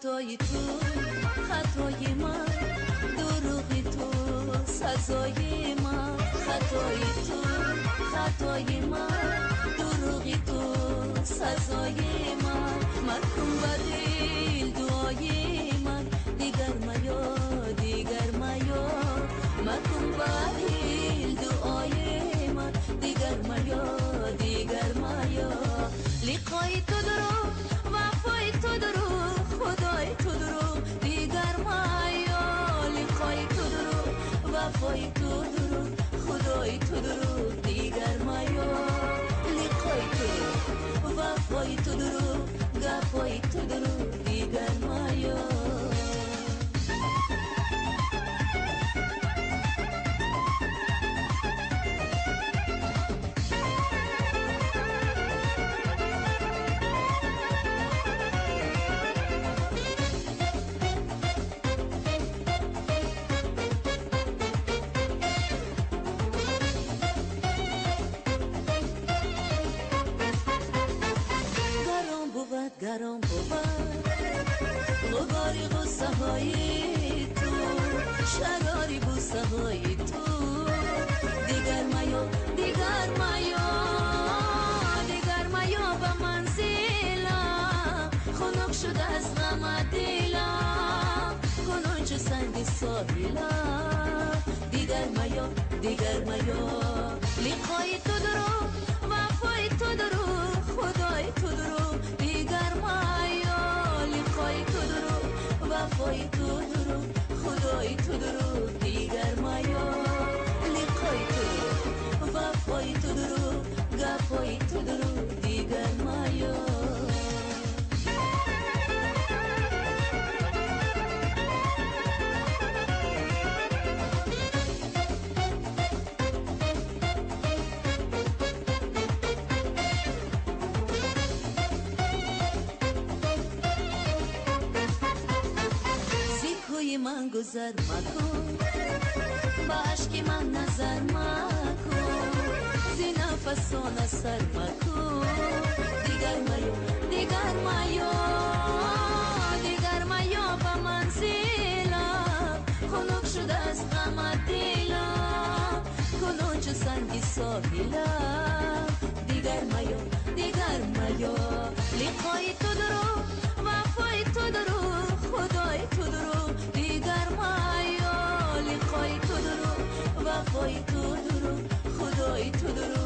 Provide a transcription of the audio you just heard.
Хатои ту, хатои ман, дурӯғи ту, сазои ман. Хатои ту, хатои ман, дурӯғи ту, сазои ман. Макун ба дил дуои ман, дигар маё, дигар маё. Макун ба дил дуои ман, дигар маё, дигар маё. Лиқои ту дурӯғ, вафои ту дурӯғ, худои ту дурӯғ, дигар маё. Лиқои ту дурӯғ, вафои ту дурӯғ, худои ту дурӯғ, дигар маё. Лиқои ту дурӯғ, вафои ту дурӯғ, гапои ту дурӯғ, дигар маё. Гарон бувад ғубори ғуссаҳои ту, шарори бӯсаҳои ту. Дигар маё, дигар маё, дигар маё ба манзилам. Хунук шудааст ғама дилам, кунун чу санги соҳилам. Дигар маё, дигар маё. Лиқои ту дурӯғ, вафои ту дурӯғ, худои ту дурӯғ, дигар маё. Лиқои ту дурӯғ, вафои ту дурӯғ, худои ту дурӯғ, дигар маё. Лиқои ту дурӯғ, вафои ту дурӯғ, гапои ту дурӯғ, дигар маё. Ман гузар макун, ба ашки ман назар макун, зи нафасон асар макун. Дигар маё, дигар маё, дигар маё ба манзилам. Хунук шудааст ғама дилам, кунун чу санги соҳилам. Дигар маё, дигар маё. Лиқои ту дурӯғ, вафои ту дурӯғ, худои ту дурӯғ, дигар маё. Лиқои ту дурӯғ, вафои ту дурӯғ, худои ту дурӯғ.